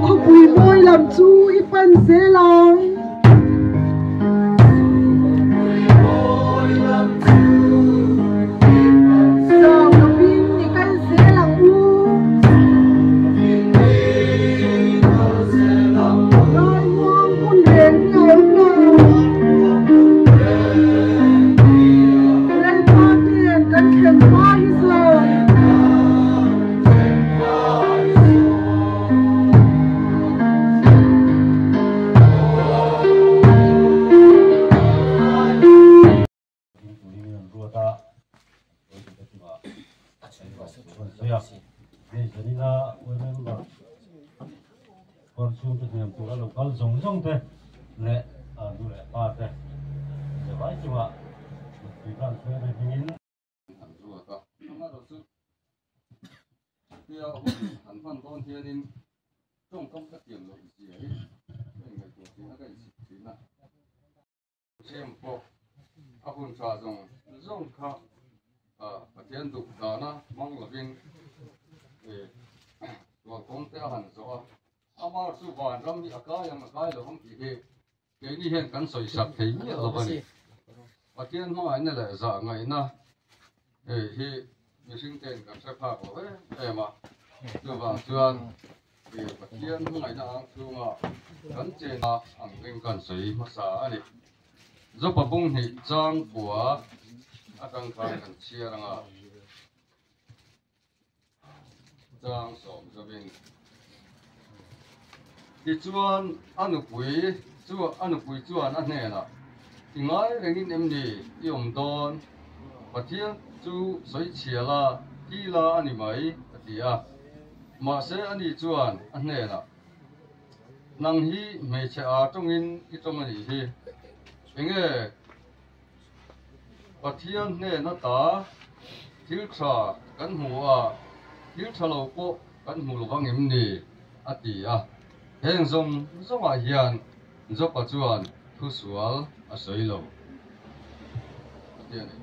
Khawpui mawi lam chu i pan zel ang. Chau lovin i kal zel ang u. Raimuang hmun reng hi a awm lo. Lalpa hnen kan thlen hma hi zawng. Dingpuiin an ruat a, an sawi te chungah an sawi a. Hei zanina yma member kawr chhungte hniam tura lo kal zawng zawng te leh nu leh pa te zevai chungah mutpui ban hruaina hmingin an ruat a. Amaherawhchu tia hun han hman dawn hianin tawngkam ka thiam loh zia hi ka inngaihtuah thin a, ka insik thin a. Siam pawh a hun tha zawng zawng kha Pathian duh dana hmang lovin tualkawng te a han zawh a, amah chu vanram hi a kai ang a kai lo ang tih hi keini hian kan sawi sak thei miah lo a ni. Pathian hmangaihna leh zah ngaihna hi mihring te'n kan hre phak lo em em a, chuvang chuan Pathian hmangaihna ang chhunga kan chena ang ring kan sawi hmasa a ni. Jopa bung hnih chang kua atang khan kan chhiar anga chang sawm zawin. Tichuan a nupui chu a nupui chuan a hnenah, I ngai rengin em ni i awm dawn? Pathian chu sawi chhia la, thi la a ni mai, a ti a. Mahse ani chuan a hnenah, Nang hi hmeichhe a tawngin i tawng a nih hi. Enge Pathian hnen ata thil tha kan hmu a, thil tha lo pawh kan hmu lo vang em ni? a ti a. Heng zawng zawngah hian Jopa chuan thusual a sawi lo a ti a ni.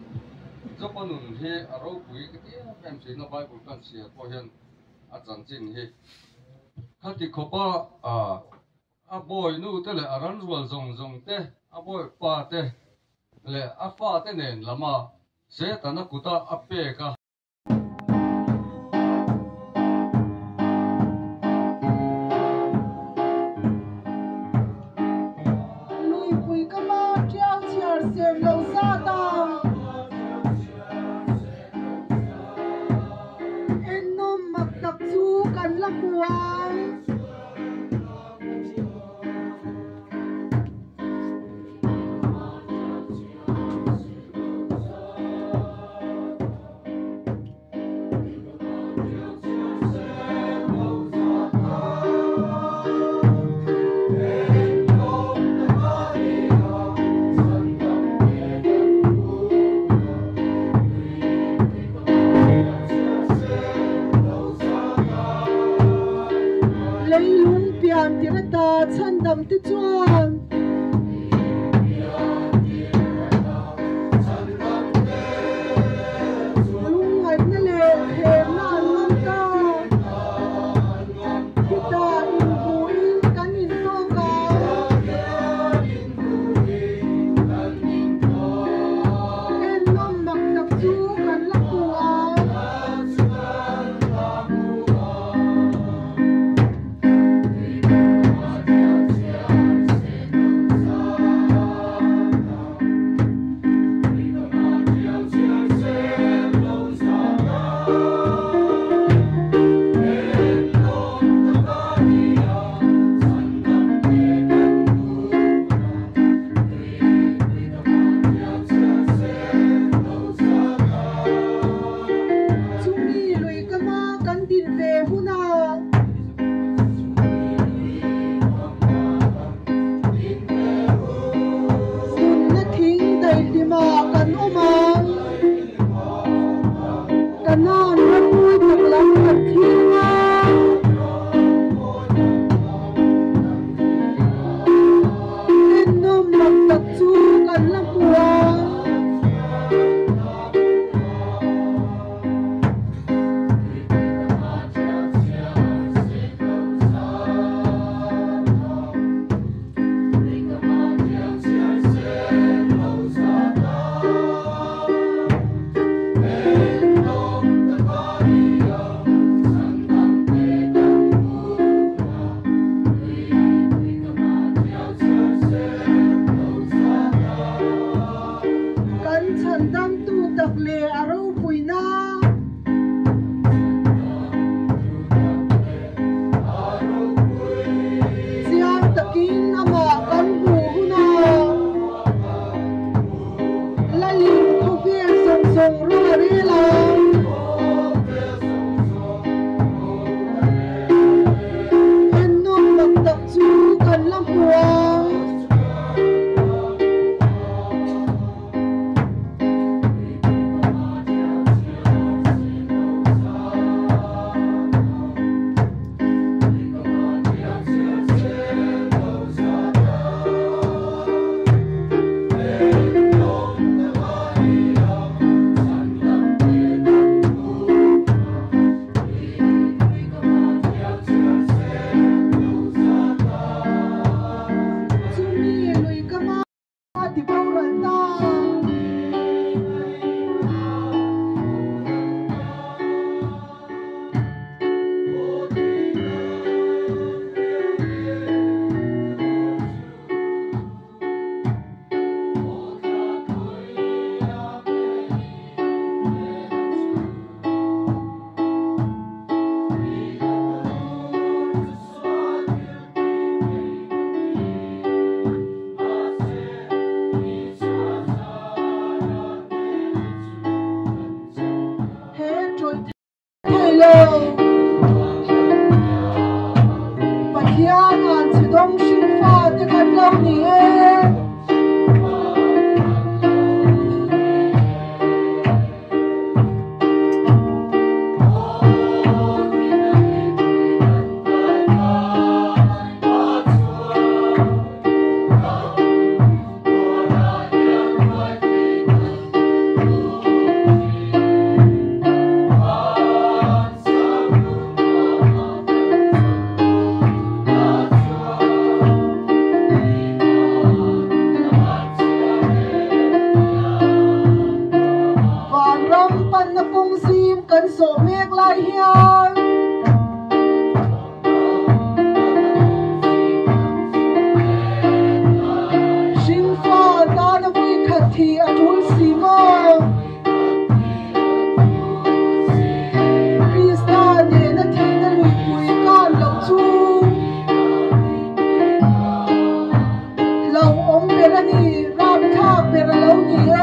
Jopa nun hi a ropui ka ti em em thin a, Bible kan chhiar pawh hian a chanchin hi khati khawpa a bawi nu te leh a ran rual zawng zawng te, a bawi pa te leh a fa te nen lama Setana kuta a pek a. Luipui ka ma tiau chhiar ser lo zat a. Ennawm mak tak chu kan la hmu ang. Leilung pian tir ata chhandam te chuan. Lungngaihna leh thlemna an ngam ta. Khitah inhmuhin kan intawk ang. Ennawm mak tak chu kan la hmu ang. lo. Pathian an chhe dawng hringfa te kan lo ni e. Vanram panna kawng zim kan zawh mek lai hian. Hringfa tana vui khat thi a tul si maw? Krista nena theihna luipui kan loh chu lo awm ber a ni, rapthlak ber a lo ni e.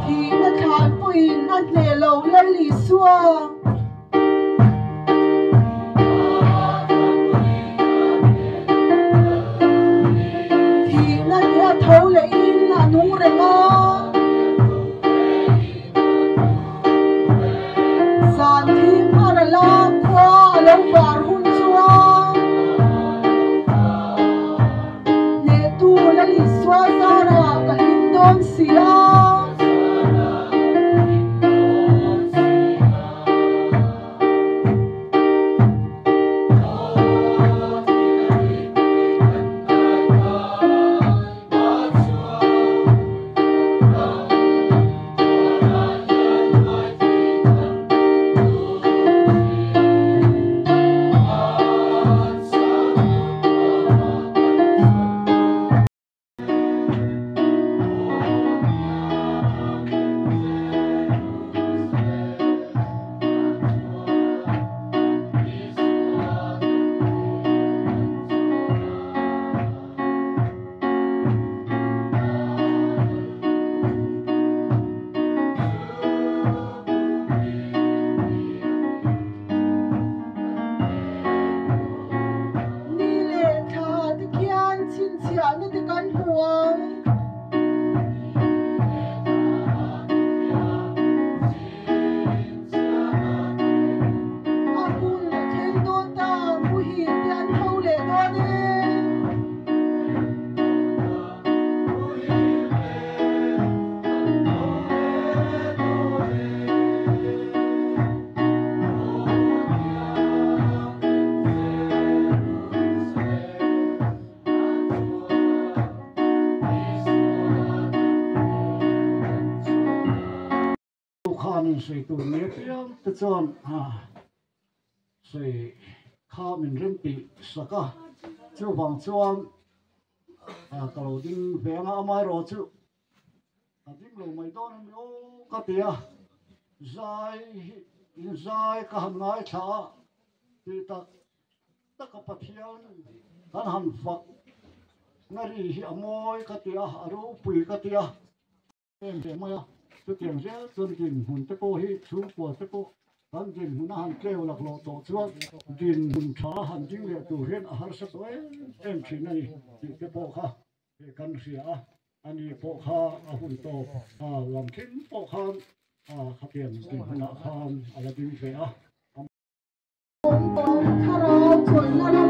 Thihna thlan pawhin a hneh lo Lal Isua. Thihna nia tho lehin a nung reng a. Zan thim a ral a, khua a lo var hun chuan hnehtu Lal Isua zarah ka hlim dawn si a. Ni leh thla te khian chhinchhiahna te kan hmu ang. A hun a thleng dawn ta, muhil te an tho leh dawn e. Khanin sawi tur nia piang te chuan sawi kha min rem tih sak a, chuvang chuan ka lo ding ve anga amaherawh chu ka ding lo mai dawn a ni aw ka ti a, zai hi inzai ka han ngaithla a tih tak taka Pathian kan han fak na ri hi a mawi ka ti a, a ropui ka ti a. Em ve mai a, chutiang zel chuan dinhmun te pawh hi chhungkua te pawh kan dinhmun a han tleu laklawh tawh chuan dinhmun tha a han ding leh tur hian a harsa tawh em em thin a ni tih te pawh kha kan hria a, ani pawh kha a hun tawp lam thleng pawh khan khatiang dinhmunah khan a la ding ve a. Thlarau chawlhna ram.